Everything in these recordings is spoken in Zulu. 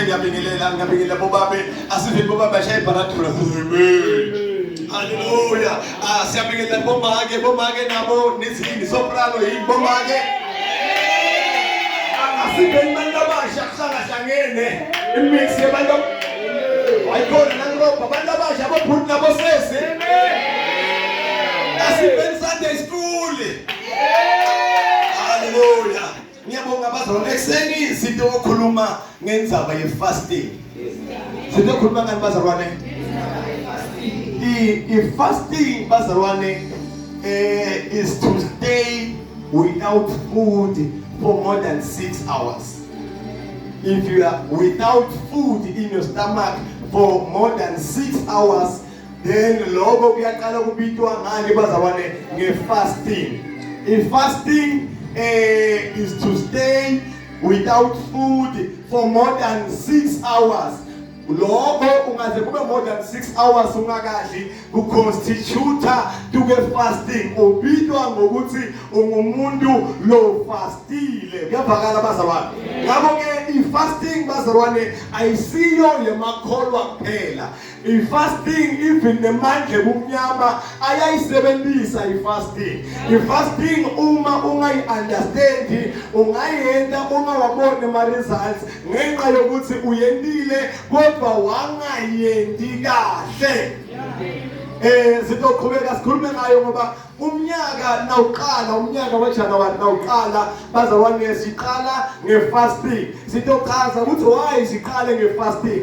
Okay, ngiyabingelela, ngiyabingelela bobabe. Asivini bobabe bashaye ibharadula. Amen. Hallelujah. Ah, siyabingelela bomake, bomake nabo nizini soprano yini bomake? Asiveni bantu abasha kuhlangahlangene. Imix yabantu ayikhona nangiroba abantu abasha abobhuti nabosesi. Asiveni Sunday school. Hallelujah. Ngiyabonga bazalwane ekuseni sitokhuluma ngendzaba ye-fasting. Sitokhuluma ngani bazalwane? I-fasting bazalwane is to stay without food for more than 6 hours. If you are without food in your stomach for more than 6 hours, then lokho kuyaqala kubitwa ngani bazalwane nge-fasting. I-fasting is to stay without food for more than 6 hours. Lokho ungaze kube more than 6 hours ungakadli kuconstitute tuke fasting, ubitwa ngokuthi ungumuntu lo fastile. Kuyavakala bazalwane? Ngakho ke i-fasting bazalwane ayisiyo yemakholwa kuphela. I-fasting even nemandla ebumnyama ayayisebenzisa i-fasting. I-fasting uma ungayi-understandi ungayenta ungawaboni ama-results ngenxa yokuthi uyentile kodwa wangayendi kahle. Sizoqhubeka sikhulume ngayo ngoba umnyaka nawuqala, umnyaka waJanuary nawuqala bazalwane siqala ngefasting. Sitochaza ukuthi why siqale ngefasting.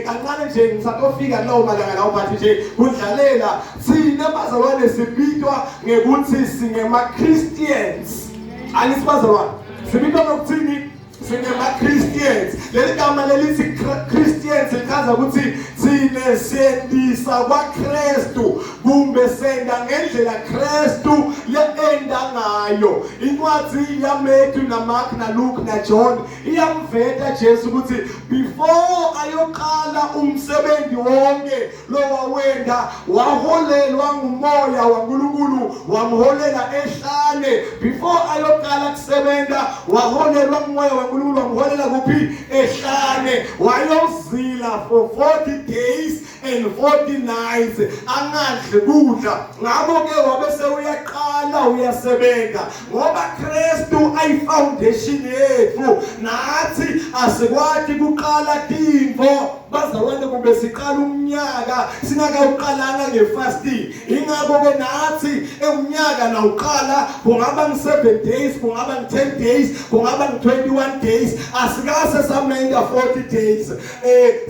Kancane nje ngisatofika lawo malanga lawo, but nje kudlalela thina bazalwane sibitwa ngekuthi singema Christians. Angithi bazalwane sibitwa ngokuthini? Singema-Christians. Leli gama lelithi Christians lichaza ukuthi thine siyendisa kwaKristu kumbe senda ngendlela Kristu leenda ngayo. Incwadi yaMatthew naMark naLuke naJohn iyamveta Jesu ukuthi before ayoqala umsebenzi wonke lowawenda waholelwa ngumoya waNkulunkulu, wamholela ehlane. Before ayoqala kusebenza waholelwa ngumoya waNkulunkulu, wamholela kuphi? Ehlane. Wayozila for 40 days and 40 nights angadli kudla. Ngakho ke wabe sewuyaqala uyasebenza ngoba Kristu ayi foundation yethu, nathi asikwati kuqala tintfo bazalwane kumbe siqala umnyaka singakawuqalanga ngefasting. Ingakho ke nathi eminyaka nawuqala kungaba ngi-7 days, kungaba ngi-10 days, kungaba ngi-21 days, asikase samenda 40 days.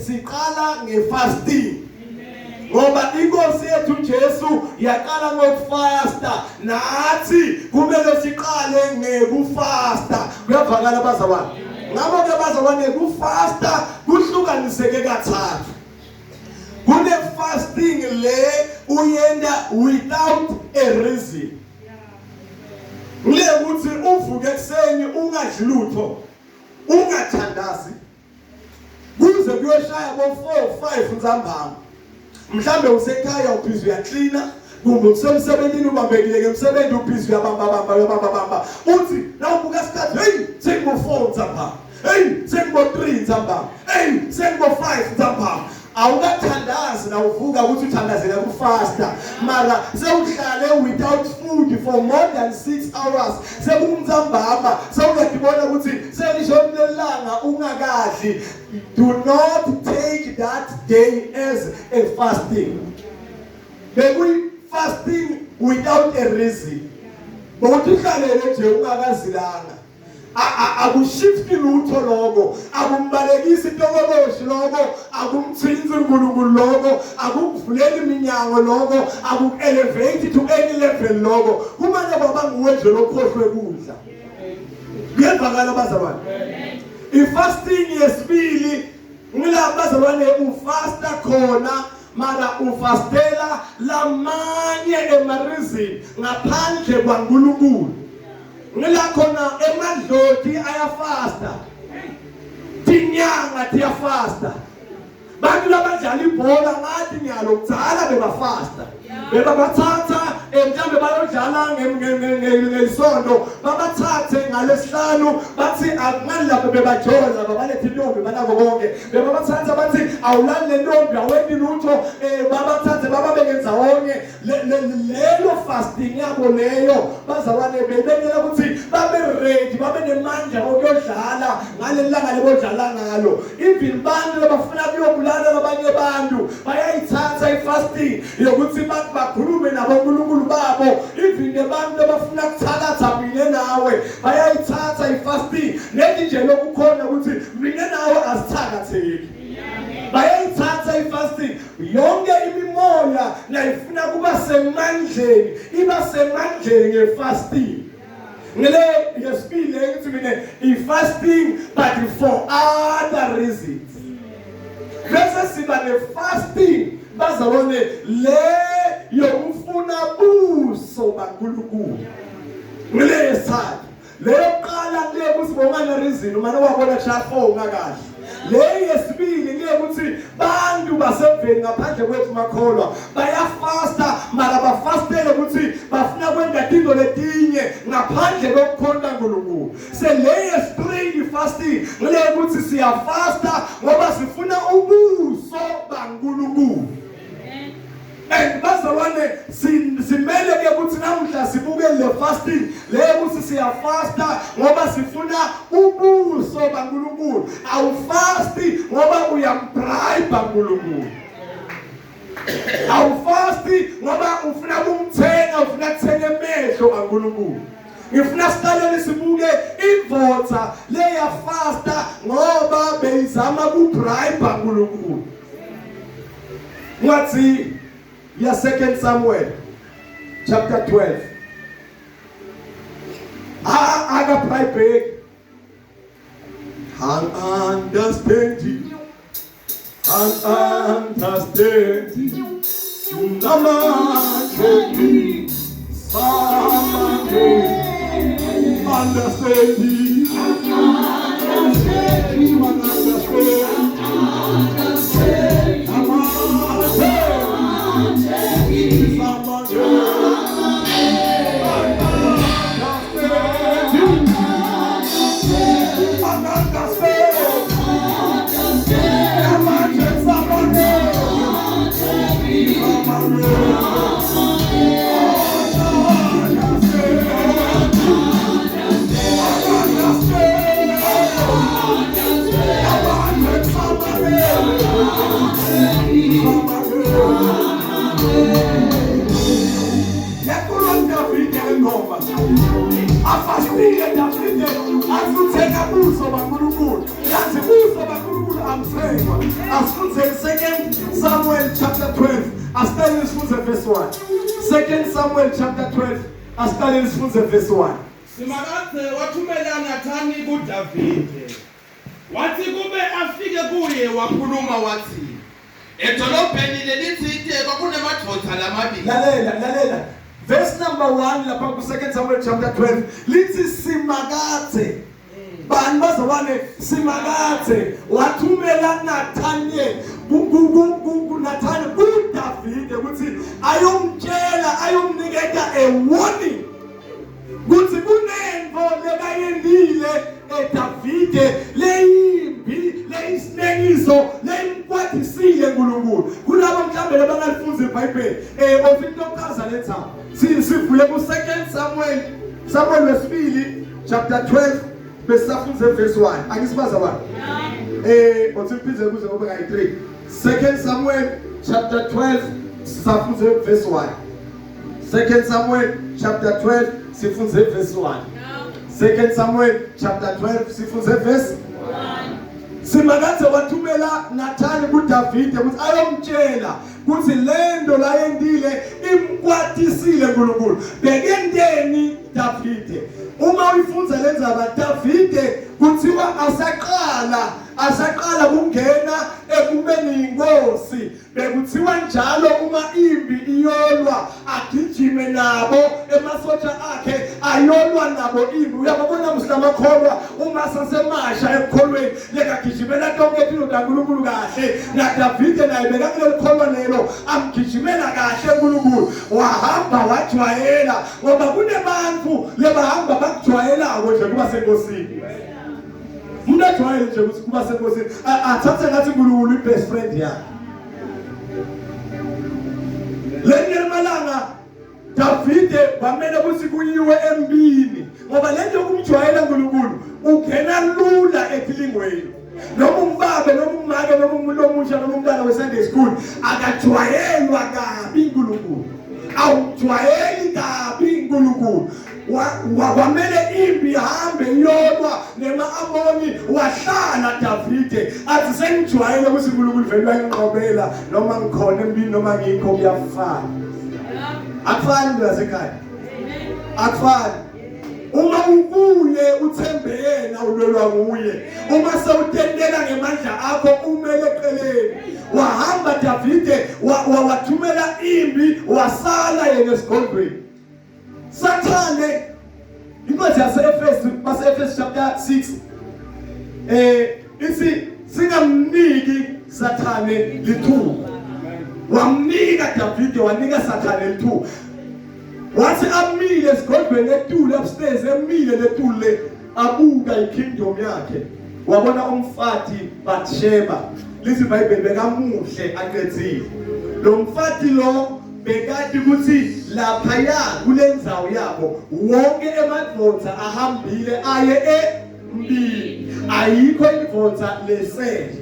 Siqala ngefasting ngoba inkosi yethu Jesu yaqala ngokufasta, nathi kumele siqale ngekufasta. Kuyavakala bazalwane? Ngakho ke bazalwane kufasta kuhlukaniseke kathathu. Kune fasting le uyenda without a reason. Ngile ukuthi uvuke ekuseni ungadli lutho, ungathandazi kuze kuyoshaya bo 4 5 ntsambama. Mhlambe usekhaya ubhizi uyaklina, kumbe usemsebenzini ubambekile ngemsebenzi ubhizi uyabamba bamba uyabamba bamba, uthi nawubuka isikhathi, hey, sengibo 4 ntsambama, hey, sengibo 3 ntsambama, hey, sengibo 5 ntsambama. Awukathandazi nawuvuka ukuthi uthandazela kufasta, mara sewuhlale without food for more than 6 hours, sekumntsambama, sewuyadibona ukuthi selishonile langa ungakadli. Do not take that day as a fasting. Bekuyi fasting without a reason, bokuthi uhlalele nje ungakazilanga. Akushifti lutho lokho, akumbalekisi intokoloshi lokho, akumthinzi uNkulunkulu lokho, akukuvuleli iminyango lokho, akuelevate to any level lokho. Kumane kwaba nguwe nje lokhohlwe kudla. Kuyevakala bazalwane? I-fasting yesibili ngila bazalwane ufasta khona mara ufastela lamanye emarizini ngaphandle kwaNkulunkulu. Ngila khona emadloti ayafasta, tinyanga tiyafasta, bantu labadlala ibhola ngathi nyalo kudzala bebafasta. Bebabathatha mhlawumbe bayodlala ngelisonto, babathathe ngalesihlanu bathi akungani lapho bebajola laba balethe intombi banako konke. Bebabathatha bathi awulali lentombi awendi lutho, babathathe bababeke ndzawonye. Lelo fasting yabo leyo bazalwane bebenzela ukuthi babe ready, babe nemandla okuyodlala ngaleli langa lebodlala ngalo. Even bantu labafuna kuyobulala labanye abantu bayayithatha ifasting yokuthi bakhulume nabonkulunkulu babo. Even abantu abafuna kuthakatha mina nawe bayayithatha ifasting leti nje lokukhona ukuthi mina nawe asithakatheki. Bayayithatha ifasting. Yonke imimoya nayifuna kuba semandleni iba semandleni ngefasting. Ngile yesibili le ngithi mina i-fasting but for other reasons. Bese siba ne-fasting bazalwane le yokufuna buso baNkulunkulu. Ngile yesithathu. Le yokuqala kule ukuthi bongana reason umane wabona kushaya 4 ungakahle. Le yesibili kule ukuthi bantu baseveni ngaphandle kwethu makholwa bayafasta mara bafastele ukuthi bafuna kwenza tinto letinye ngaphandle kokukhonta uNkulunkulu. Se le yesi-3 fasting ngile ukuthi siyafasta ngoba sifuna ubuso baNkulunkulu. And bazalwane simele ke ukuthi namuhla sibuke le fasting le ukuthi siyafasta ngoba sifuna ubuso baNkulunkulu. Awufasti ngoba uyambribe uNkulunkulu. Awufasti ngoba ufuna kumthenga, ufuna kuthenga emehlo kaNkulunkulu. Ngifuna siqalele sibuke indvodza leyafasta ngoba beyizama kubribe uNkulunkulu. Ngathi ya 2 Samuel chapter 12. Aka bribe. Understanding. Understanding. Namanje samanje. Understanding. Understanding. Afastile Davide asuthenga buso baNkulunkulu. Yathi buso baNkulunkulu amthengwa. Asifunde 2 Samuel chapter 12. Asiqale sifunde verse 1. 2 Samuel chapter 12. Asiqale sifunde verse 1. Simakadze wathumela Nathani kuDavide. Wathi kube afike kuye wakhuluma wathi, edolobheni lelitsite kwakunemadvodza lamabili. Lalela, lalela. Verse number 1 lapha ku 2 Samuel chapter 12 lithi Simakadze bani bazalwane Simakadze wathumela Nathaniel ku Nathaniel kuDavide ukuthi ayomtshela, ayomniketa a warning kuthi kunento lekayendile eDavide leyimbi, leyisinengiso, leyimkwatisile uNkulunkulu. Kulabo mhlambe labangalifunza iBhayibheli, ofika ukuchaza lenzaba, sivule ku 2 Samuel, Samuel wesibili chapter 12, besisafunze verse 1. Angisibaza abantu, othi phindze kuze kube kayi 3. 2 Samuel chapter 12, sisafunze verse 1. 2 Samuel chapter 12, sifunze verse 1. 2 Samuel chapter 12, sifunze verse 1. Simakadze wathumela Nathani kuDavide ukuthi ayomtshela ukuthi lento layendile imkwatisile uNkulunkulu. Bekendeni Davide? Uma uyifunza lenzaba, Davide kuthiwa asaqala kungena ekubeni inkosi, bekuthiwa njalo uma impi iyolwa agijime nabo emasotsha akhe. Ayolwa nabo impi. Uyababona muslamakholwa uma sasemasha ekukholweni lekagijimela tonke tino taNkulunkulu kahle. NaDavide naye bekakuleli kholwa lelo amgijimela kahle uNkulunkulu. Wahamba wajwayela ngoba kunebantu lebahamba bakujwayelako nje kuba senkosini. Umuntu ajwayele nje ukuthi kuba senkosini athathe ngathi uNkulunkulu i-best friend yakhe. Lenye malanga Davide kwamele ukuthi kuyiwe empini ngoba lento yokumjwayela uNkulunkulu ungena lula etilingweni. Noma umbabe noma umake noma umuntu omusha noma umntana we-Sunday school akajwayelwa kabi uNkulunkulu. Awujwayeli kabi uNkulunkulu. Kwamele impi ihambe iyolwa nema-Amoni. Wahlala Davide athi sengijwayele ukuthi uNkulunkulu vele uyayinqobela noma ngikhona empini noma ngikho kuyafana. Akufani into yasekhaya. Akufani. Uma ukuye uthembe yena ulwelwa nguye. Uma sewutentela ngemandla akho umele eqeleni. Wahamba Davide wathumela impi wasala yena esigodlweni. Sathane incwadi yase-Efesu base-Efesu chapter 6 ithi singamniki Sathane lithuba. Wamnika Davide wanika Sathane lithuba. Wathi amile esigodlweni etulu upstairs emile letulu le abuka ikingdom yakhe. Wabona umfati Bathsheba. Lithi iBhayibheli bekamuhle aqedzile. Lo mfati lo bekati ukuthi laphaya kulendzawo yabo wonke emadvodza ahambile aye empini. Ayikho indvodza lesele.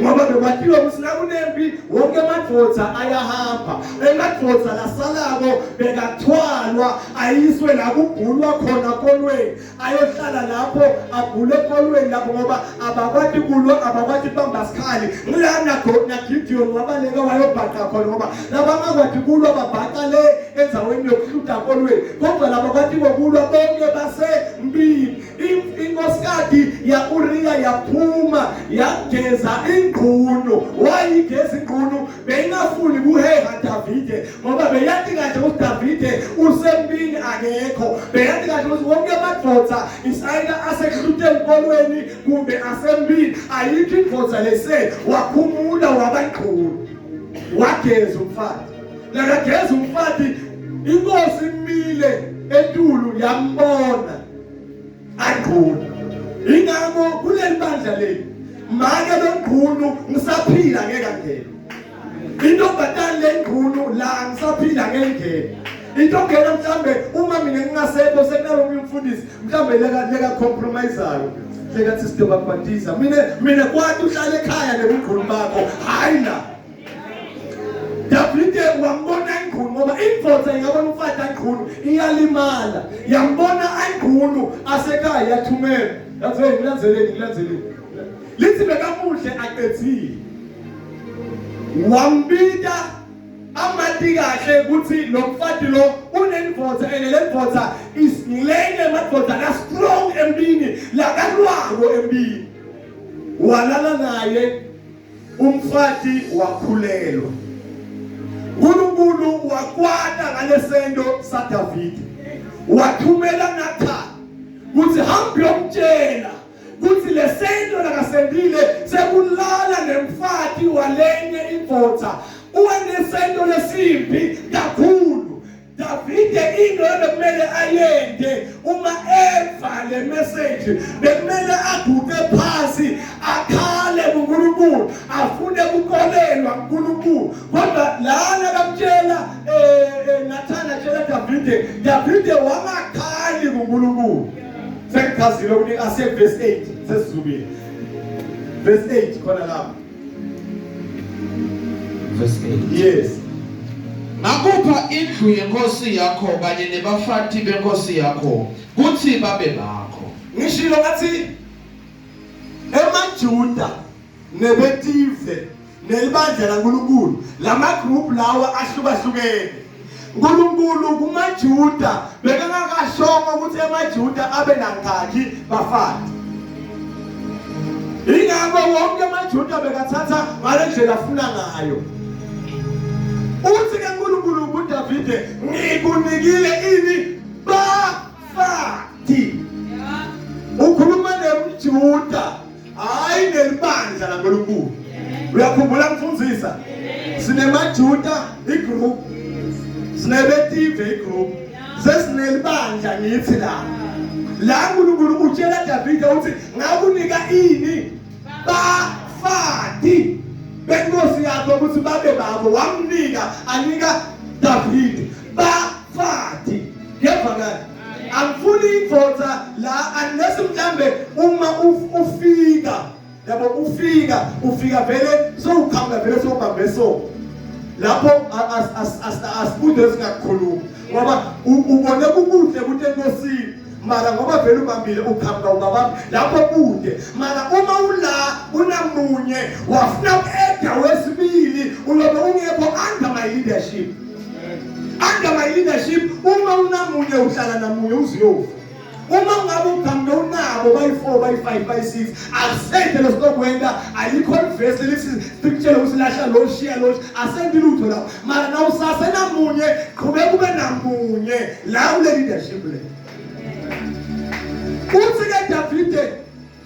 Ngoba bekwatiwa ukuthi nakunempi wonke emadvodza ayahamba. Emadvodza lasalako bekathwalwa ayiswe la kubhulwa khona kolweni. Ayohlala lapho abhule ekolweni lapho ngoba abakwati kulwa abakwati kubamba sikhali. Ngilana khona Gideon wabaleka wayobhaqa khona ngoba labangakwati kulwa babhaqa le endzaweni yokuhluta kolweni. Kodwa labakwati kulwa bonke basempini. Inkosikati ya-Uriya yaphuma yageza ingqunu. Wayigeza ingqunu beyingafuni kuheha Davide ngoba beyati kahle ukuthi Davide usempini akekho. Beyati kahle ukuthi wonke amadvodza isayina asekuhluteni kolweni kumbe asempini ayikho indvodza lese wakhumula wabangqunu. Wageza umfati. Nakageza umfati inkosi imile etulu yambona angqunu. Ingakho kuleli bandla leli make longqunu ngisaphila ngeke angene. Intombazane lengqunu la ngisaphila ngeke ngene. Into ngena mhlambe uma mina ngingasekho sekunalomunye umfundisi mhlambe leka compromiseayo. Leka thi sidobabhatiza. Mina kwathi uhlale ekhaya nebugqunu bakho. Hayi la. Davide wambona ingqunu ngoba indvodza ingabona umfati angqunu iyalimala. Yambona angqunu asekhaya yathumela. Yathi hey ngilandzeleni ngilandzeleni. Lithi bekamuhle aqedzile. Wambita amati kahle ukuthi lo mfati lo unendvodza and le ndvodza is ngilenye emadvodza la strong empini lakalwako empini. Walala naye umfati wakhulelwa. uNkulunkulu wakwata ngalesento saDavide. Wathumela Nathan kuthi hambe uyomtshela kuthi lesento lakasendile sekulala nemfati walenye indvodza uwenesento lesimbi kakhulu. Davide into ebekumele ayende uma eva le message bekumele aguqe phansi akhale kuNkulunkulu afune ukukolelwa kuNkulunkulu. Kodwa lana kamtshela Nathan atshela Davide, Davide wangakhali kuNkulunkulu. Sengichazile ukuthi ase verse 8 sesizubile. Verse 8 khona lapho. Verse 8. Yes. Ngakupha indlu yenkosi yakho kanye nebafati benkosi yakho kuthi babe bakho. Ngishilo ngathi emaJuda nebetive nelibandla laNkulunkulu lama group lawa ahlukahlukene. uNkulunkulu kumaJuda bekangakashongo ukuthi emaJuda abe nangaki bafati. Ingakho wonke amaJuda bekathatha ngale ndlela afuna ngayo. Uthi ke uNkulunkulu kuDavide ngikunikile ini bantu. Sinebetive igroup. Sesinelibandla ngithi la. La uNkulunkulu utshela Davide uthi ngakunika ini? Bafati benkosi yakho ukuthi babe babo wamnika anika Davide. Bafati. Yevakala. Angifuni indoda la unless mhlambe uma ufika yabo ufika ufika vele sowuqhamuka vele sowubambe so lapho asikude singakukhuluma ngoba ubone kukuhle ukuthi enkosini mara ngoba vele ubambile uqhamuka ubabambe lapho kude mara uma ula unamunye wafuna uku-eda wesibili ulobe ungekho under my leadership under my leadership uma unamunye uhlala namunye uziyofa uma ungabe uqhamuke unabo bayi-4 bayi-5 bayi-6 akusente lesitokwenta alikho livesi lithi sikutshele ukuthi lahla lo shiya lo asenti lutho lapho mara nawusasenamunye qhubeka ube namunye la kule leadership le uthi-ke Davide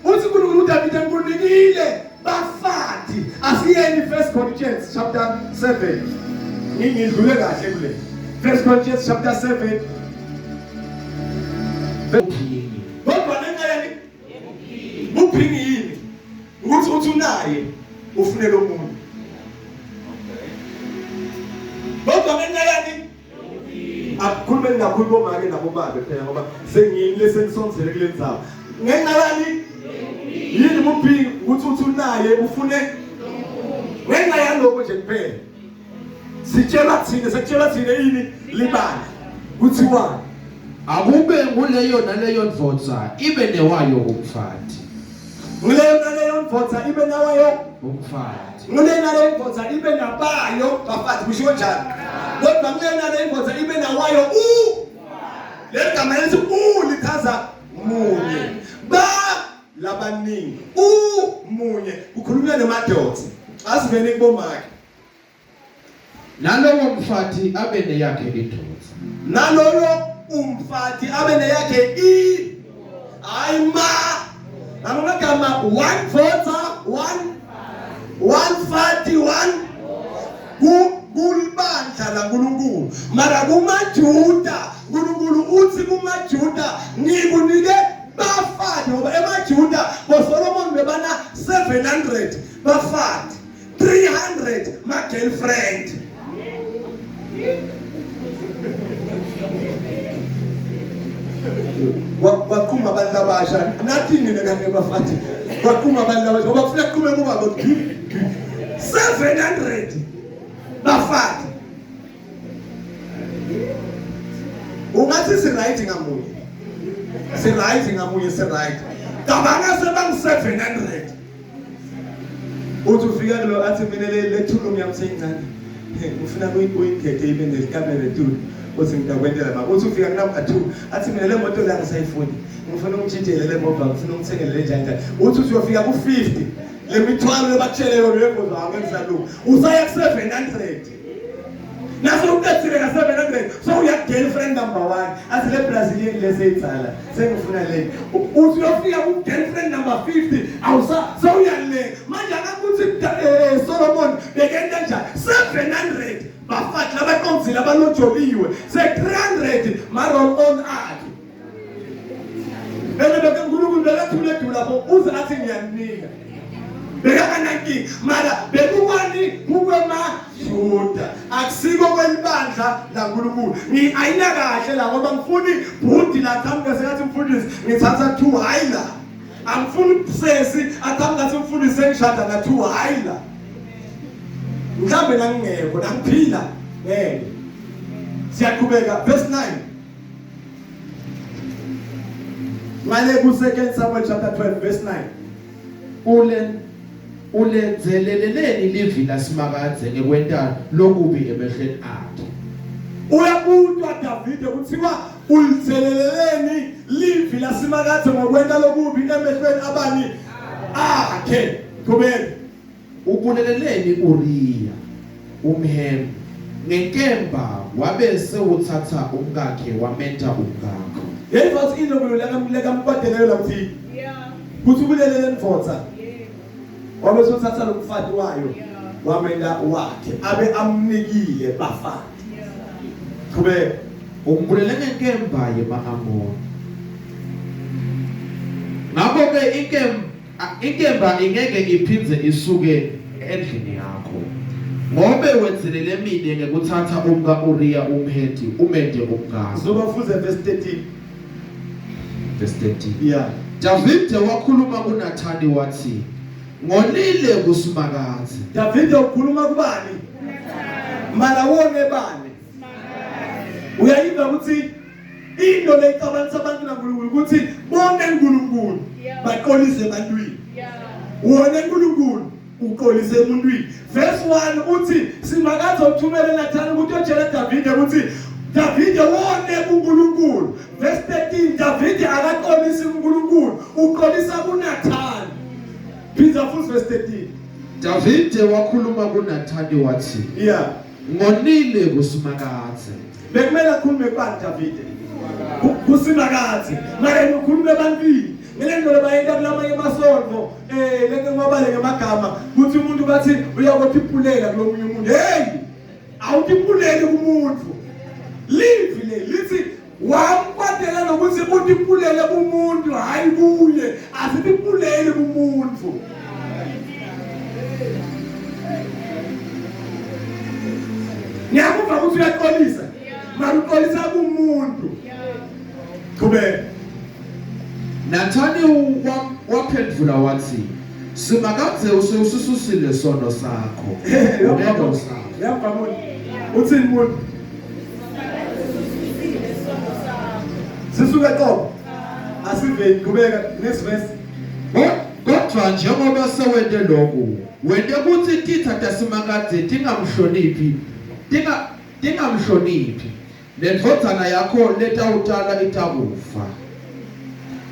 uthi uNkulunkulu uDavide ngikunikile bafati asiyeni First Corinthians chapter 7 ngingidlule kahle kule First Corinthians chapter 7 kodwa ngenxa yani uphingi yini ukuthi uthi unaye ufunela omunye kodwa ngenxa yani Akukhulumeni kakhulu bomake nabobabe phela ngoba sengiyini lesenisondzele kule ndzawo. Ngenxa yani? Yini muphi ukuthi uthi unaye ufune ngenxa yaloko nje kuphela. Sitshelwa thina sekutshelwa thina yini libala. Kuthiwani? Akube nguleyo naleyo ndvodza ibe newayo umfati. Nguleyo naleyo ndvodza ibe nawayo umfati. Ngulena le ndvodza ibe nabayo bafazi kushiwo njalo. Kodwa kulena le ndvodza ibe nawayo u. Leli gama elithi u lichaza munye. Ba labaningi. U munye kukhulunywa nemadoda. Asivele kubomake. Nalowo mfati abe neyakhe indoda. Naloyo umfati abe neyakhe i hayi ma ngamagama one voter one one fati one kulibandla laNkulunkulu mara kumaJuda uNkulunkulu uthi kumaJuda ngikunike bafati ngoba emaJuda boSolomon bebana 700 bafati 300 ma girlfriend Waqhuma abantu abasha nathi nina kanye bafati waqhuma abantu abasha ngoba kufuna kuqhume kuba 700 bafati ungathi si right ngamunye si right ngamunye si right cabanga sebangu 700 uthi ufika kulo athi mina le le thulumu yami seyincane ngifuna kuyingede ibe nekamera etulu uthi ngitakwentela ma uthi ufika kunumber 2 athi mina le moto la ngisayifuni ngifuna ungitshintshele le moto ngifuna ungithengele le njani njani uthi usuyofika ku-50 le mithwalo lebatshele yona uyebuza angengisalunga usaya ku-700 Naso uqedile ka 700 so uya girlfriend number 1 athi le Brazilian leseyitsala sengifuna le uthi uyofika ku girlfriend number 50 awusa so uyale manje akakuthi eh, Solomon bekenta njani 700 bafati labaqondzile abalojoliwe se 300 ma roll on akhe Bese beke uNkulunkulu bekathule du lapho uze athi ngiyanika. Bekanganankinga mara bekukwani kukwemaJuda akusiko kwelibandla laNkulunkulu. Ngi ayina kahle la ngoba ngifuni bhudi la qhamuka sengathi mfundisi ngithatha two hayi la. Angifuni sesi aqhamuka athi mfundisi sengishada na two hayi la. Mhlambe nangingekho nangiphila ngeke. Siyaqhubeka verse 9. Ngale ku 2 Samuel chapter 12 verse 9. Ule ulenzeleleleni livi lasimakadze ngekwenta lokubi emehlweni akhe. Uyabutwa Davide kuthiwa ulitheleleleni livi lasimakadze ngokwenta lokubi emehlweni abani akhe. Qhubeka. Ubuleleleni Uriya umHemi ngenkemba wabe sewuthatha umkakhe wamenta umkakho. Yey bathi into lekamkwadeleyo la kuthi. Yeah. Kuthi ubulelele ndvodza. Wabe sewuthatha lo mfati wayo wamenta wakhe abe amnikile bafati. Qhubeka. Umbulele ngenkemba yema-Amoni. Ngakho-ke inkemba ingeke iphindze isuke endlini yakho, ngobe wedzelele mine ngekuthatha umka-Uriya umHeti umente umkakho. Zobafuze verse 13. Verse 13. Yeah. Davide wakhuluma kuNathani wathi, Ngonile kuSimakadze. Davide ukhuluma kubani? Mara wone bani? Uyayiva ukuthi into leyixabanisa abantu naNkulunkulu ukuthi bone uNkulunkulu baqolise ebantwini. Wona uNkulunkulu uqolise emuntwini. Verse 1 uthi Simakadze uthumele Nathani ukuthi uyotshela Davide ukuthi Davide wone kuNkulunkulu. Verse 13 Davide akaqolisi kuNkulunkulu, uqolisa kuNathani. Phinda futhi verse 13. Davide wakhuluma kuNathani wathi, Yeah. Ngonile kuSimakadze. Bekumele akhulume kubani Davide? Kusimakadze. Mara yena ukhuluma ebantwini. Ngale nto bayenta kulamanye amasonto eh lento ngwabale ngamagama kuthi umuntu bathi uyakothipulela kulomunye umuntu. Hey! Awutipuleli kumuntu. Livi le lithi wamkwatela nokuthi utipulele kumuntu hayi kuye asitipuleli kumuntu. Ngiyakuva ukuthi uyaxolisa. Mara uxolisa kumuntu. Qhubeka. Nathani waphendvula wathi, Simakadze usewusisusile sono sakho. Ungeke usafa. Uyabona? Uthini umuntu? Sisuke qobo. Asiveli qhubeka next verse. Kodwa njengoba sewente lokhu, wente kutsi titsa taSimakadze tingamhloniphi, tingamhloniphi. Nendvodzana yakho letawutala itakufa.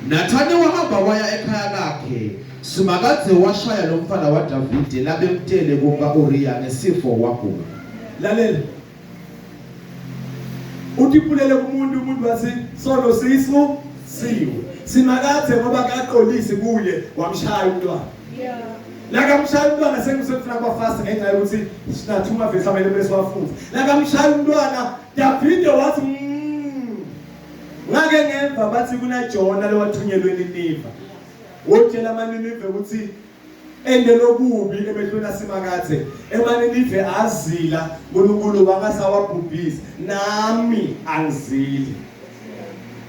Nathani wahamba waya ekhaya lakhe. Simakadze washaya lomfana waDavide labemtele kumka-Uriya ngesifo wagula. Lalela. Utipulele kumuntu umuntu wathi sono sisu siwe. Simakadze ngoba kaqolisi kuye wamshaya umntwana. Yeah. Lakamshaya umntwana sengisekufuna kwafast ngenxa yokuthi sinathuma vesi amele bese wafuza. Lakamshaya umntwana Davide wathi ngake ngemva bathi kuna Jona lowathunyelwe eNiniva. Wotshela amaNinive ukuthi ende lokubi emehlweni aSimakadze emaNinive azila uNkulunkulu wangasawabhubhisi nami angizili.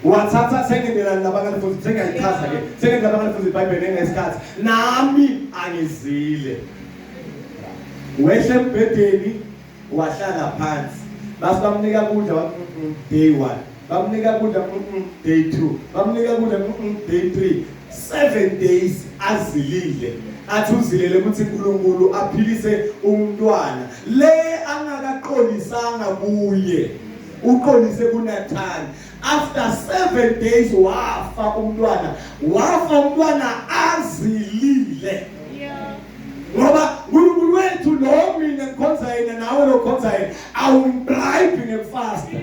Wathatha sengenelani labangalifundi sengiyayichaza ke sengenela abangalifundi iBhayibheli ngesikhathi nami angizile. Wehle embhedeni wahlala phansi base bamnika kudla wathi day 1 bamnika kudla day 2 bamnika kudla day 3 7 days azilile athi uzilele ukuthi uNkulunkulu aphilise umntwana le angakaqolisanga kuye uqolise kuNathani. After 7 days wafa umntwana, wafa umntwana azilile. Ngoba uNkulunkulu wethu lo mina ngikhonza yena nawe lokhonza yena awumbribe ngekufasta.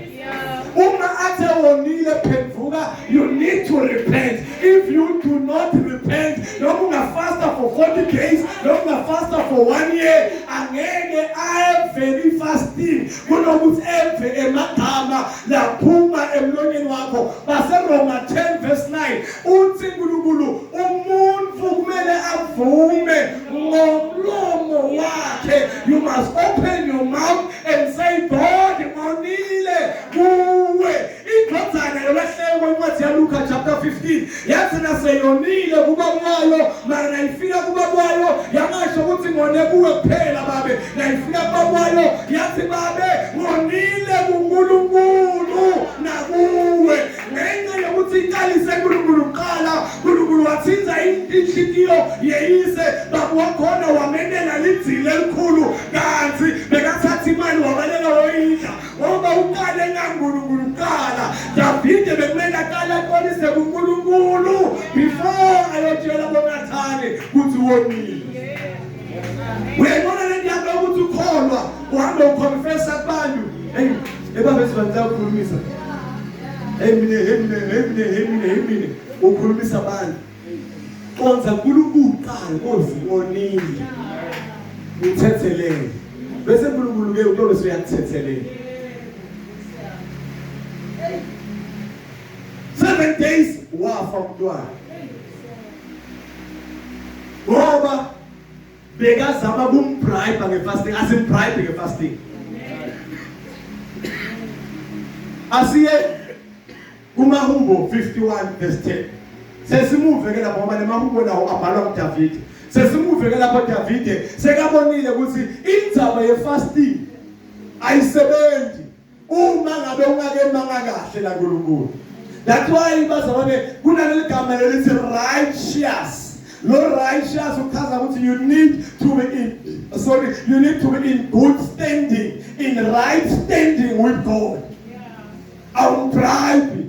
Uma athe wonile phenduka, you need to repent. If you do not repent, noma ungafasta for 40 days, noma ungafasta for 1 year, angeke ave fasting kunokuthi eve emagama laphuma emlonyeni wakho. BaseRoma 10 verse 9 uthi uNkulunkulu umuntu kumele avume ngomlomo wakhe. You must open your mouth and say God ngonile kuwe. Indodana yolahleko incwadi yaLuka chapter 15 yathi naseyonile kuba kwayo, mara nayifika kuba kwayo yangasho ukuthi ngone kuwe kuphela babe, nayifika kuba kwayo yathi babe ngonile kuNkulunkulu nakuwe. Ngenxa yokuthi iqalise uNkulunkulu kuqala, uNkulunkulu wathinza inhliziyo yeyise baba wakhona wamenela lidzili elikhulu, kanti bekathatha imali wabaleka woyidla ngoba uqale ngaNkulunkulu kuqala. Davide bekumele aqale aqolise kuNkulunkulu before ayotshela boNathani ukuthi wonile. Uyayibona le nto yakho ukuthi ukholwa uhambe uconfessa kubantu. Hey, ebaba esibantu ukukhulumisa. Hey mina, hey mina, hey mina, hey mina, hey mina. Ukhulumisa abantu. Qonza uNkulunkulu kuqala, Nkosi ngonile. Ngithethelele. Bese uNkulunkulu ke utobe uyakuthethelela. Wafa umntwana ngoba bekazama kumbribe ngefasting. Asimbribe ngefasting. Asiye kumahubo 51 verse 10. Sesimuve ke lapho ngoba nemahubo nawo abhalwa nguDavide. Sesimuve ke lapho Davide sekabonile ukuthi indzaba yefasting ayisebenzi uma ngabe ungakemanga kahle la kuNkulunkulu. That's why bazalwane kunaleli gama lelithi righteous. Lo righteous uchaza ukuthi you need to be in, sorry, you need to be in good standing, in right standing with God. Awumbribe,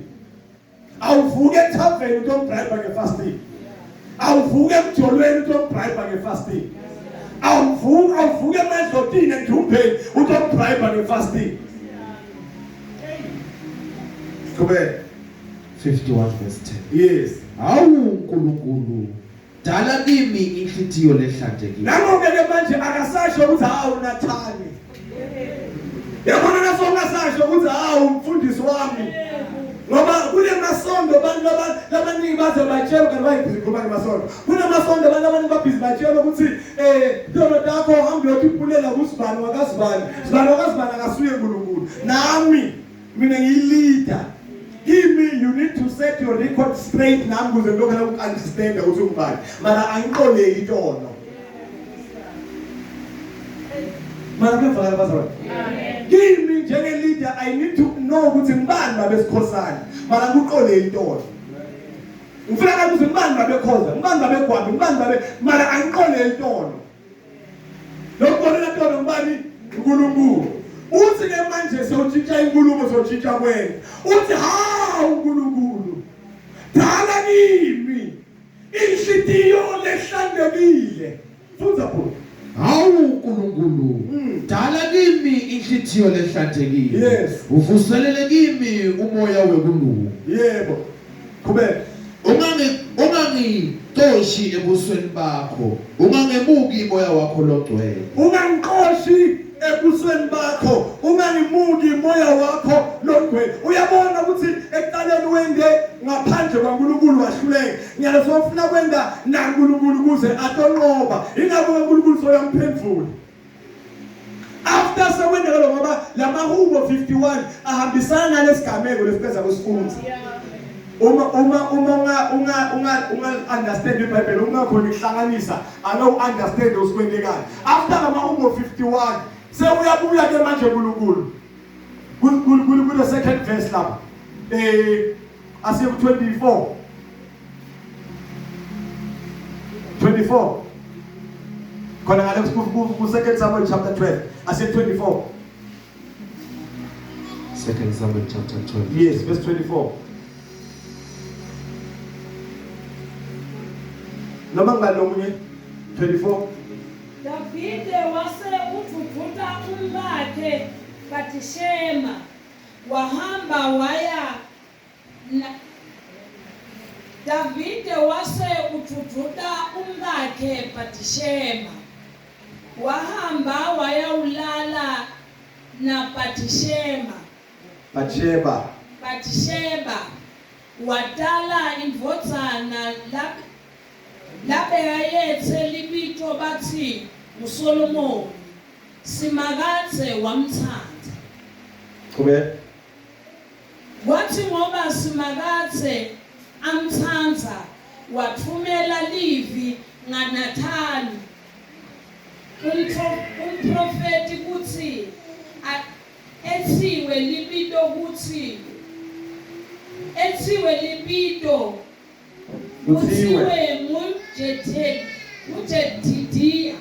awuvuke ethaveni utombribe ngefasting, awuvuke emjolweni utombribe ngefasting, awuvuke emadlotini endumbeni utombribe ngefasting. Qhubeka. 51 verse 10. Yes. Hawu uNkulunkulu, dala kimi inhlitiyo lehlantekile. Nangoke ke manje akasasho ukuthi hawu Nathani. Yabona naso ungasasho ukuthi hawu umfundisi wami. Ngoba kunemasonto abantu labaningi baze batshela kanti bayibhizi khuluma ngemasonto. Kunemasonto abantu abaningi babhizi batshela ukuthi tono takho uhambe uyotipulela kusibani wakasibani. Sibani wakasibani akasuye uNkulunkulu. Nami mina ngiyileader. Kimi you need to set your record straight nami kuze ngilokhu uku-understand ukuthi ungubani. Mara angiqoleki tono. Mara kuyevakala bazalwane. Kimi njenge leader I need to know ukuthi ngibani babesikhosana. Mara kuqoleki tono. Ngifuna ngathi ukuthi ngibani babekhoza, ngibani babegwambi, ngibani babe mara angiqoleki tono. Lokubolela tono ngubani? uNkulunkulu. Uthi ke manje sewutshintsha inkulumo, sewutshintsha kwena. Uthi hawu uNkulunkulu, dala kimi inhlitiyo lehlantekile. Fundza bhuti. Hawu uNkulunkulu, dala kimi inhlitiyo lehlantekile. Yes. Uvuselele kimi umoya wekulunga. Yebo. Qhubeka. Ungangixoshi ebusweni bakho, ungangemuki moya wakho logcwele. Ungangixoshi ebusweni bakho, ungangimuki moya wakho logcwele. Uyabona ukuthi ekuqaleni wende ngaphandle kwaNkulunkulu wahluleka. Ngiyalo sofuna kwenda naNkulunkulu kuze atonqoba. Ingakho uNkulunkulu soyamphendvula. After sekwendeka lo ngoba lamahubo 51 ahambisana nalesigameko lesipheza kusifunza. Uma uma uma unga unga unga unga understand iBhayibheli ungakhona ukuhlanganisa alo understand usikwendekayo. After lamahubo 51 sewuyabuya ke manje uNkulunkulu. Kule second verse lapha. Asiye ku 24. 24. Khona ngale ku second Samuel chapter 12. Asiye 24. Second Samuel chapter 12. Yes, verse 24. Noma ngibani lomunye 24. Davide wase udvudvuta umkakhe Bathishema wahamba waya na Davide wase udvudvuta umkakhe Bathishema wahamba wayawulala naBathishema. Bathsheba. Bathsheba watala indvodzana labekayetse libito batsi nguSolomoni. Simakadze wamtsandza. Qhubeka. Kwathi ngoba Simakadze amtsandza, watfumela livi ngaNathani umphrofethi kutsi etsiwe libito kutsi etsiwe libito kutsiwe nguJedidiya.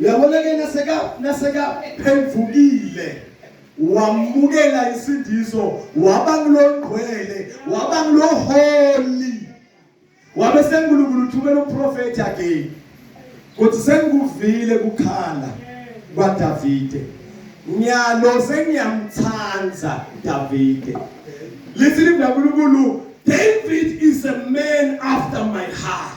Uyabona ke naseka phendvukile wamukela isindiso, waba ngilongcwele, waba ngiloholi, wabe seNkulunkulu uthumela umprofeti again kuthi sengikuvile kukhala kwaDavide, nyalo sengiyamthanda Davide. Lithi liNkulunkulu, David is a man after my heart.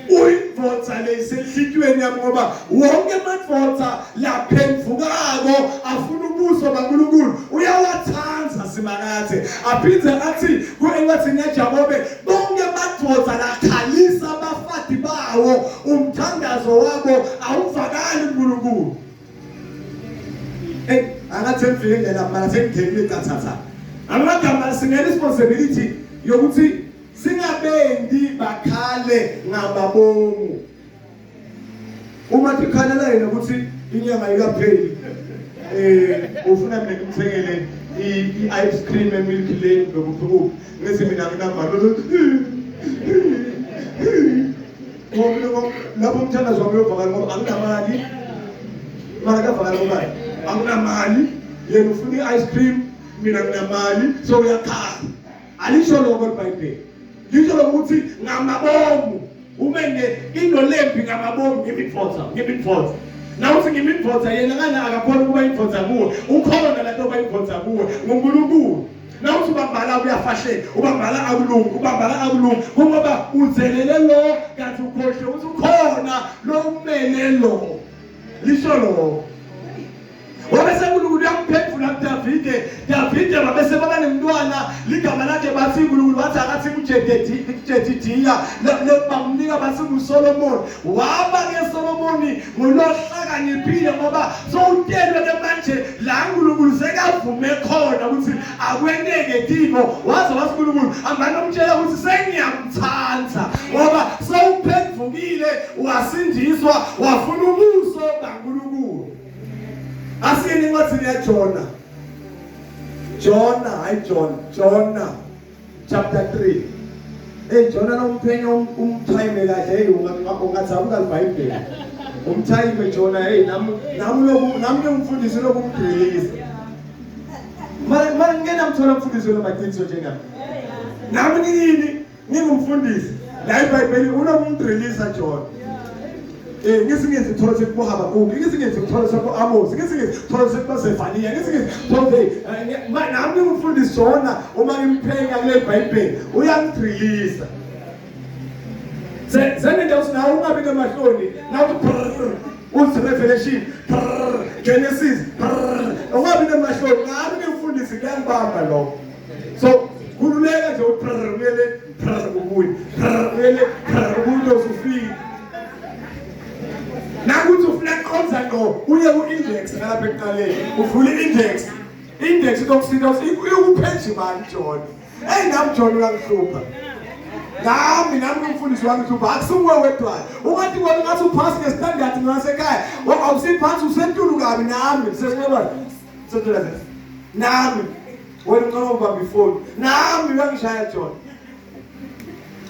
Uyindvodza leyisenhlitiyweni yami, ngoba wonke amadvodza laphendvukako afuna ubuso baNkulunkulu uyawathanda Simakadze. Aphindze athi encwadzini yaJakobe, bonke emadvodza lakhalisa abafati bawo umthandazo wabo awuvakali uNkulunkulu. Hey, angathi ngifike ndlela mara sengingenile cathatha. Amagama sine responsibility yokuthi singabendi bakhale ngamabomu. Uma tikhalela yena ukuthi inyanga ikapheli ufuna mina ngimthengele i-ice cream emilk lane nokuphi kuphi ngithi mina nginamali lapho umthandazo wami uyovakala ngoba anginamali mara kuyavakala ngoba anginamali yena ufuna i-ice cream mina nginamali so uyakhala. Alisho lokho iBhayibheli, lisho lokuthi ngamabomu umene into lembi ngamabomu ngimidvodza ngimidvodza nawuthi ngimidvodza yena ngana akakhona ukuba indvodza kuwe ukhona lento oba indvodza kuwe nguNkulunkulu. Nawuthi ubambala uyafashela ubambala akulungi ubambala akulungi kungoba udzelele lo kanti ukhohle ukuthi ukhona lo umele lo lisho lo. Wabe uNkulunkulu uyamphendula kuDavide. Davide babese baba nemntwana ligama lakhe bathi uNkulunkulu wathi akathi kuJedidiya bamnika bathi nguSolomon. Waba ke Solomoni ngulohlakaniphile ngoba sowutelwe ke manje la uNkulunkulu sekavume khona ukuthi akwenteke timo. Waze wathi uNkulunkulu ambani omtshela ukuthi sengiyamthanda ngoba sowuphendukile wasindiswa wafuna ubuso baNkulunkulu. Asiyeni encwadini yaJona. Jona, hayi John, Jona chapter 3. Hey Jona nomphenya umthayime kahle hey ungathabuka iBhayibheli. Umthayime Jona hey nami nami loku nami ngumfundisi lokumgrilisa. Mara mara ngena mthola umfundisi lomaqiniso njengami. Nami ngiyini ngingumfundisi. La iBhayibheli unokumgrilisa Jona. Ngisingenzi kuthola sekuHabakuki, ngisingenzi kuthola sekuAmos, ngisingenzi kuthola sekuZefaniya, ngisingenzi kuthola nami ngumfundisi Jona uma ngimphenya kule Bhayibheli uyangidrilisa. Senento ukuthi nawe ungabi namahloni nawuthi uthi Revelation Genesis ungabi namahloni nami ngimfundisi kuyangibamba lokho. So khululeka nje uthi uyele ubuye uyele ubuye usufika. Nakuthi ufuna kuqonda ngqo uye ku-index ngalapha ekuqaleni uvule i-index index itokusinda ikuphenji mani John. Hey nami John uyangihlupha nami nami umfundisi wangihlupha akusuwe wedwa ungathi wena ungathi uphasi nge-standard ngasekhaya awusiphansi usentulu kabi nami sesinqeba sentula nami wena uncoma ubamba ifoni nami uyangishaya John.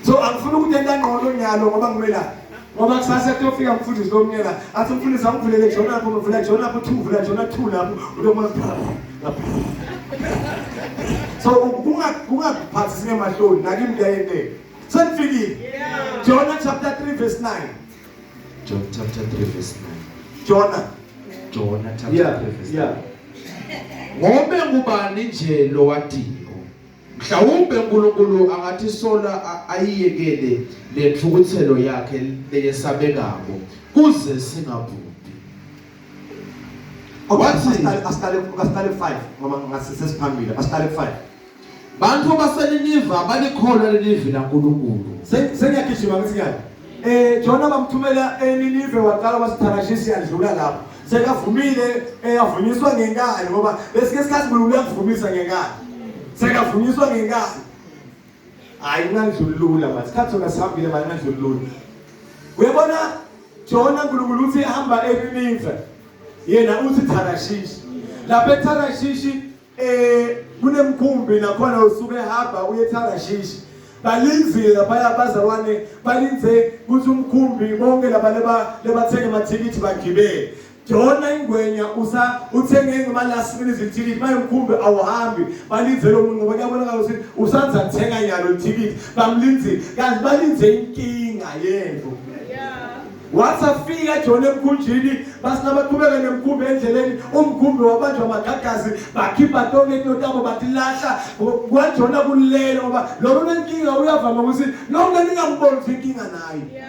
So angifuni ukuthi enta ngqondo nyalo ngoba ngimelaphi ngoba kusasa kuyofika umfundisi lomnyela athi umfundisi angivulele Jona lapho ngivula Jona lapho 2 vula Jona 2 lapho ulomazi. So kungakuphathi singemahloni nakimi kuyayenteka. Senifikile. Jonah chapter 3 verse 9. John chapter 3 verse 9. Jonah. Jonah chapter 3 verse 9. Ngobe ngubani nje lowatiko mhlawumbe uNkulunkulu angathi sola ayiyekele lenthukuthelo yakhe leyesabekako kuze singabhubhi. Wathi asiqale 5 ngoba ngase sesiphambili asiqale 5. Bantu baseNiniva balikholwa lelivi laNkulunkulu. Sengiyagijima ngithi ngani? Jona bamthumela eNinive waqala wasitharashisi yadlula lapho. Sekavumile avunyiswa ngenkani ngoba lesike isikhathi uNkulunkulu uyakuvumisa ngenkani. Sekavunyiswa ngenkani. Hayi ngandluli lula manje. Isikhathi sona sihambile manje ngandluli lula. Uyabona Jona uNkulunkulu uthi hamba eNinive. Yena uthi Tharashishi. Lapha eTharashishi kunemkhumbi nakhona usuke ehamba uye eTharashishi. Balinzile lapha abazalwane balinze ukuthi umkhumbi bonke laba lebathenga amathikithi bagibele. Jona ingwenya usa uthenge ngama last minute ithikithi manje umkhumbi awuhambi balinze lo muntu ngoba kuyabonakala ukuthi usanza kuthenga nyalo ithikithi bamlinzile kanti balinze inkinga yethu. Wathi afika Jona emkhunjini basina baqhubeka nemkhumbi endleleni umkhumbi wabanjwa amagagazi bakhipha tonke into tabo batilahla kwaJona kulele ngoba lo unenkinga uyavama ukuthi nonke ningamboni ukuthi inkinga naye.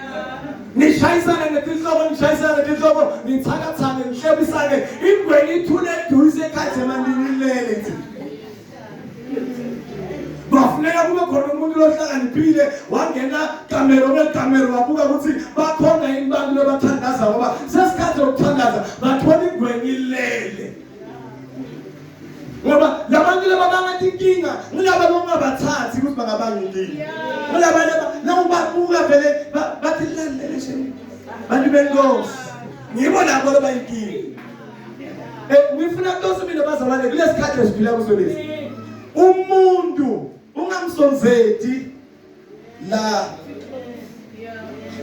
Nishayisane ngetinhloko nishayisane ngetinhloko nithakathane nihlebisane ingwenye ithule eduze ekhathi emanini ilele nje. Bafuneka kube khona umuntu lohlakaniphile wangena kamero ngekamero wabuka ukuthi bakhona yini bantu labathandaza ngoba sesikhathi sokuthandaza bathola ingwenye ilele. Ngoba labantu laba bangathi inkinga ngilaba bongabathathi ukuthi bangabanga inkinga. Ngilaba laba nawubabuka vele bathi lalele shame. Bantu benkosi. Ngibo labo labayinkinga. Ngifuna kutosi mina bazalwane kulesikhathi esiphila kuso lesi. Umuntu ungamsonzeti la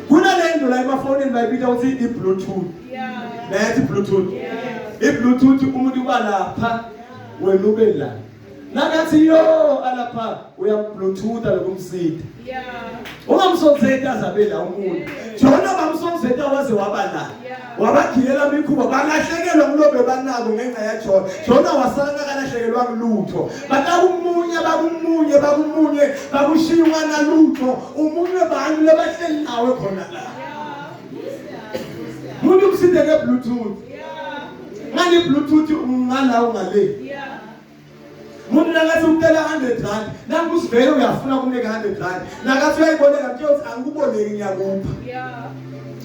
kunalento la emafonini bayibita ukuthi i-Bluetooth. Nayathi i-Bluetooth. I-Bluetooth umuntu uba lapha wena ube la. Nakathi yo alapha uyambluetooth lokumsida. Ungamsonzeti azabe la umuntu. Jona bamsonzeta waze waba la. Wabagilela imikhuba balahlekelwa kulobe banako ngenxa yaJona. Jona wasala kalahlekelwa lutho. Batakumunye bakumunye bakumunye bakushiywa nalutho. Umunye bantu labahleli nawe khona la. Umuntu umsinde nge-Bluetooth. Ngani i-Bluetooth ungala ungale. Umuntu nakathi ucela 100 rand, nangu usivele uyafuna kumnika 100 rand. Nakathi uyayiboleka mtshela ukuthi angikuboleki ngiyakupha.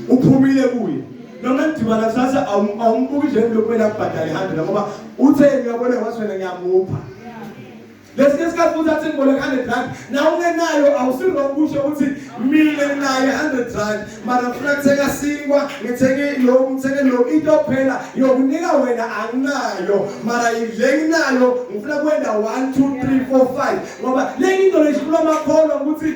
Uphumile kuye. Noma nidibana kusasa awumbuki nje lokhu kumele akubhadale 100 ngoba uthe ngiyaboleka wathi wena ngiyamupha. Lesinye isikhathi futhi athi ngiboleka 100 rand, na ungenayo awusirong kusho ukuthi mina nginayo 100 rand, mara ngifuna kuthenga sinkwa, ngithenge lo, ngithenge lo, into phela yokunika wena anginayo, mara le nginayo ngifuna kwenda 1 2 3 4 5 ngoba le into leyihlula amakholwa ukuthi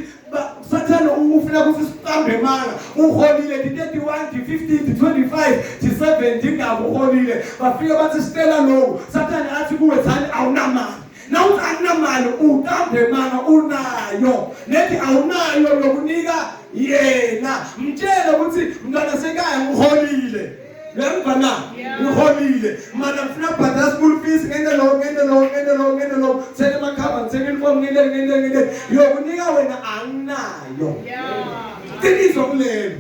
Sathane ufuna ukuthi siqambe manga. Uholile di 31 di 15 di 25 di 7 dingabe uholile. Bafike bathi sicela lokhu. Sathane athi kuwe thani awunamali. Nawuthi akunamali uqambe manga unayo. Nethi awunayo yokunika yena. Mtshele ukuthi mntwana sekhaya ngiholile. Uyangizwa na? Ngiholile. Mana ngifuna kubhadala school fees ngene lo ngene lo ngene lo ngene lo. Thenge amakhava ngithenge uniform ngene ngene ngene. Yokunika wena anginayo. Qiniso kulelo.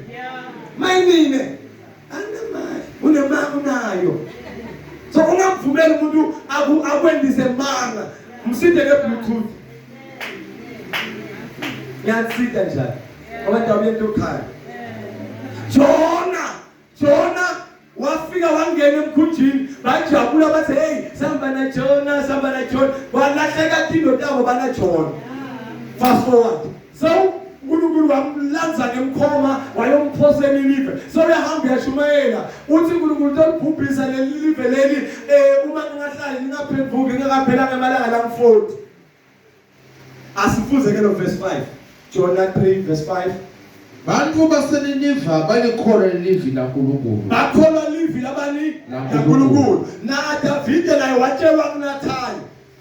Mayimine anamali unemali unayo. So ungamvumeli umuntu akwendise manga. Msinde nge-Bluetooth. Ngiyakusida njani? Abantu abuyela ekhaya. Jona wafika wangena emkhunjini bajabula bathi hey samba na Jona samba na Jona walahleka tinto tabo bana Jona. Fast forward. So uNkulunkulu wamlanza ngemkhoma wayomphosa eNinive. So uyahamba uyashumayela uthi uNkulunkulu utolibhubhisa leli live leli uma ningahlali ningaphenduki ningakaphelanga amalanga lam-40. Asifuze ke lo verse 5. Jonah 3 verse 5. Bantu baseNiniva balikholwa livi laNkulunkulu. Bakholwa livi labani? LaNkulunkulu. Na Davide naye watshelwa kuNathani.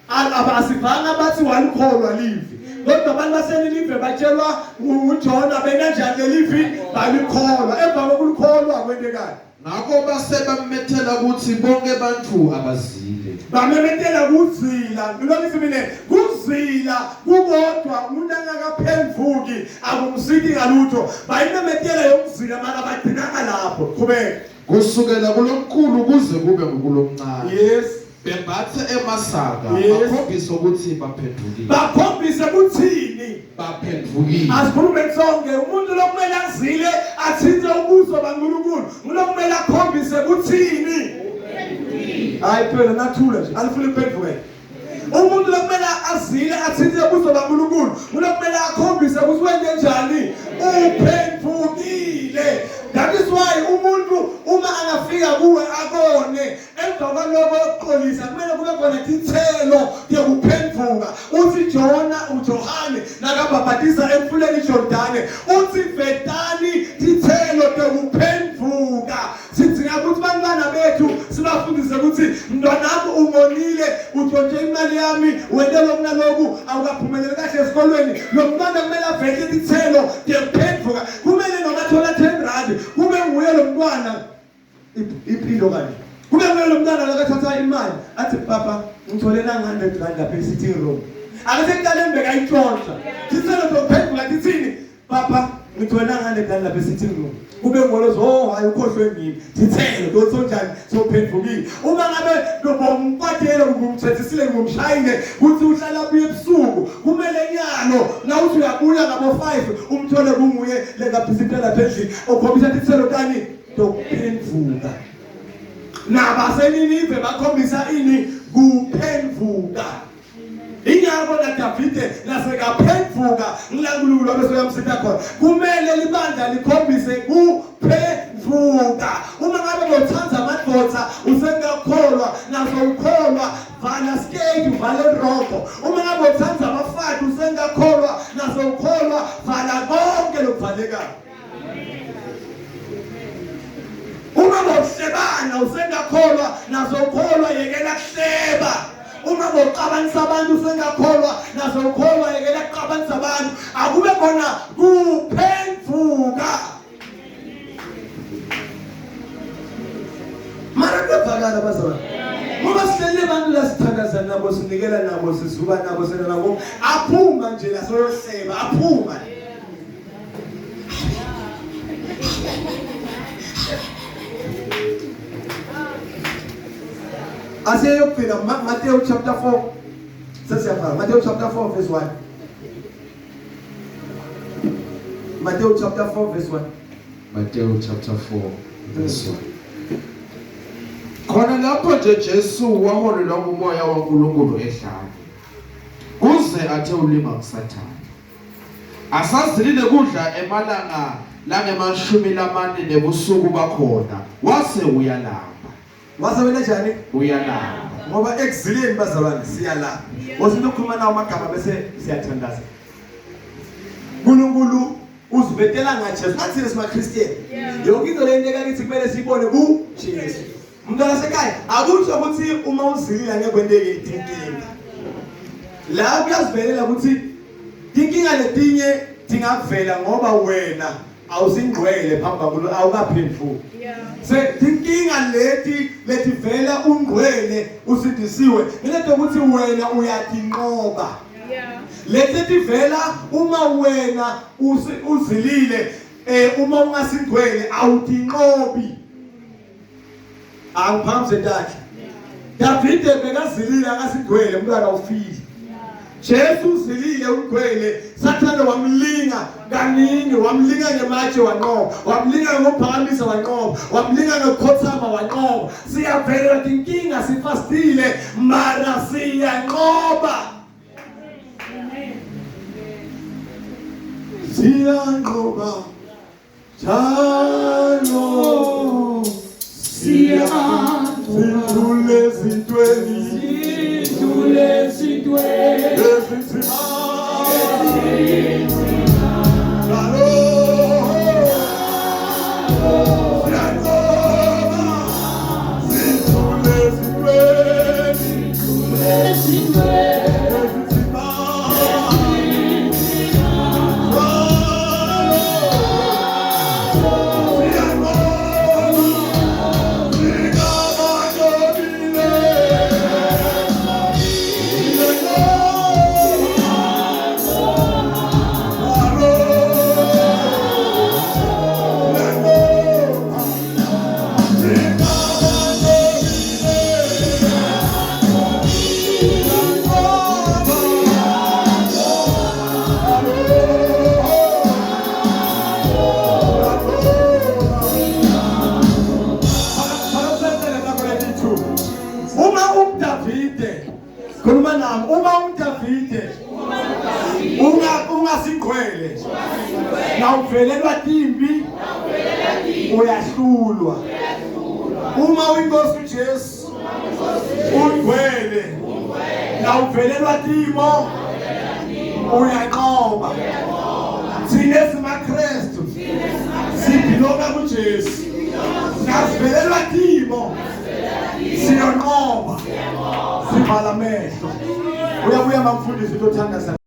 Abasivanga bathi walikholwa livi. Kodwa abantu baseNinive batshelwa uJona benanjani lelivi balikholwa. Emva kokulikholwa kwentekani? Ngakho base bamemethela ukuthi bonke bantu abazile. Bamemetela kuzila. Ngilokhu mina kuzila kukodwa umuntu angakaphenduki akumsiki ngalutho. Bayimemetela yokuzila mara bagcinanga lapho. Qhubeka. Kusukela kulomkhulu kuze kube ngukulomncane. Yes. Bembathe emasaka Yes. bakhombise ukuthi baphendukile. Bakhombise kuthini? Baphendukile. Asikhulume sonke umuntu lokumele azile athinte ubuso baNkulunkulu ngulokumele akhombise kuthini. Hayi phela nathula nje alifuna iphenduke. Umuntu lokumele azile athinte ubuso baNkulunkulu ngulokumele akhombise ukuthi wenze njani uphendukile. That is why umuntu uma angafika kuwe akone emva kwaloko ukuxolisa kumele kube khona tithelo yokuphenduka. Uthi Jona uJohane nakabhabhatisa emfuleni iJordane uthi vetani tithelo tekuphenduka. Sidinga ukuthi bantwana bethu sibafundise ukuthi mntwanami ungonile utshontshe imali yami wente lokhu naloku awukaphumeleli kahle esikolweni. Lo mntwana kumele avete tithelo tekuphenduka. Kumele noma athola 10 rand kube nguye lo mntwana impilo kanje. Kube nguye lo mntwana lokathatha imali athi papa ngithole na 100 rand lapha e-sitting room. Akasekuqale mbeka ayitshontsha. Tithelo zokuphenduka tithini? Papa Ngithola ngale dala lapha sitting room. Kube ngolozo oh hayi ukhohlwe ngimi. Thithelo dotso njani sophendukile. Uma ngabe lobomkwatela ngumthethisile ngumshayile kuthi uhlala buye ebusuku kumele nyalo nawuthi uyabuya ngabo 5 umthole kunguye lengabhizinti lapha endlini okhombisa tithelo tani tokuphenduka. Nabaseninive bakhombisa ini kuphenduka. Ingakho naDavide nasekaphenduka ngila bese uyamsitha khona. Kumele libandla likhombise kuphenduka. Uma ngabe bothanda amadoda usengakholwa naso ukholwa vala skate uvale rogo. Uma ngabe uthanda abafati usengakholwa naso ukholwa vala konke lokuvalekayo. Uma bohlebana usengakholwa naso ukholwa yekela kuhleba. Uma boxabanisa abantu usengakholwa naso ukholwa yekela kuxabanisa abantu. Akube khona kuphenduka. Mara kuyavakala bazalwane. Ngoba sihleli abantu la sithandaza nabo sinikela nabo sizuba nabo sena nabo aphuma nje la soyohleba aphuma. Aseyokugcina Matthew chapter 4 sesiyafaka Matthew chapter 4 verse 1. Matthew chapter 4 verse 1. Matthew chapter 4 verse 1. Khona lapho nje Jesu waholelwa ngumoya waNkulunkulu ehlane kuze athe ulima kuSathane. Asazilile kudla emalanga langemashumi lamane nebusuku bakhona wase uyalamba. Wase wena njani? Uyalamba. Ngoba ekuzileni bazalwane siyalamba. Wasinto ukukhuluma nawo amagama bese siyathandaza. uNkulunkulu uzivetela ngaJesu. Nathi singamaKristian. Yonke into le into kithi kumele siyibone kuJesu. Mntwana sekhaya akusho ukuthi uma uzilile angeke kwenteke inkinga. La kuyazivelela ukuthi inkinga letinye tingavela ngoba wena awusingcwele phambi kaNkulunkulu awukaphenduki. Se tinkinga leti letivela ungcwele usindisiwe ileto ukuthi wena uyadinqoba. Leti tivela uma wena uzilile uma ungasingcwele awudinqobi. Angiphakamise ntakhe. Davide bekazilile akasingcwele umntwana ufile. Jesu uzilile ugcwele Sathane wamlinga kaningi wamlinga ngematshe wanqoba wamlinga ngokuphakamisa wanqoba wamlinga ngokukhothama wanqoba. Siyavelelwa tinkinga sifastile mara siyanqoba. Siyanqoba njalo Siyadlula ezintweni sidlule ezintweni ezinzima njalo siyanqoba sidlule ezintweni ezintweni ezinzima Uma uDavide khuluma nami uma uDavide ungasigcwele nawuvelelwa timbi uyahlulwa. Uma uyinkosi uJesu ungcwele nawuvelelwa timo uyanqoba. Thina simaKristu sibhilonga kuJesu nasivelelwa timo siyanqoba. Sivala amehlo. Uyabuya mamfundisi utothandaza.